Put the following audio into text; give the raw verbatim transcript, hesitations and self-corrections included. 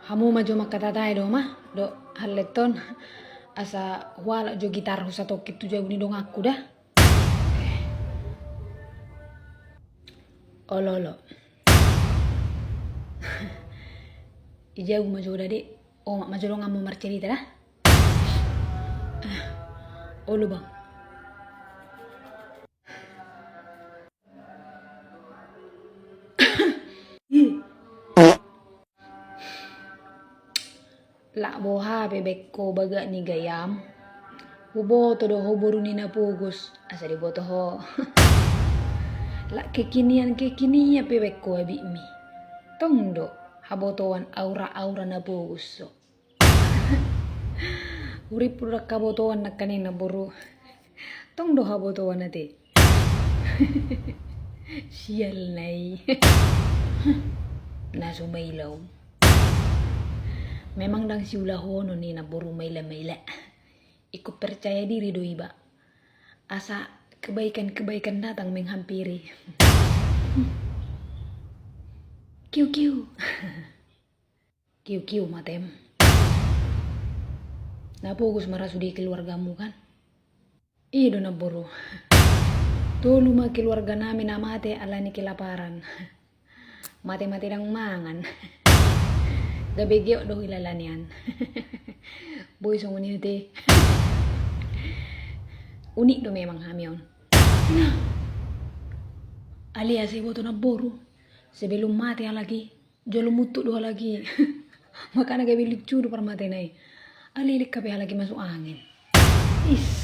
Hamu ma jo mangkatatae do ma, do hallet on, asa hualap jo gitarhu satongkin tu jabu ni donganku da. Olo, olo. Di jabu ma jo da, Dek. Omak ma jo donganmu marcerita da. Olo, Bang. Lak boha pe baen ho bagak ni gayam, huboto do ho boru ni na pogos, asa diboto ho. Lak kekinian-kekinian pe baen ho abikmi, tong do habotoan aura-aura na pogos so. Hurippu do ndang habotoan nangkaning na boru. Tong do habotoan ate. Sial nai. Na so maila on. Memang ndang siulahonon i na boru maila-maila. Ingkon percaya diri do iba. Asa kebaikan-kebaikan datang menghampiri. Kiu-kiu. Kiu-kiu matem. Na pogos ma ra sude keluargamu kan? I do na boru. Tolu ma keluarga nami na mate ala ni kelaparan. Mate-mate ndang mangan. Gabe geot do hilala nian. Boi songon i ate. Unik do memang hami on. Nah. Alai asa iboto na boru. Sebelum mate halak i, jolo mutuk do halak i. Makana gabe lucu do parmatena i. Alai leleng hape halak i masuk angin. Is.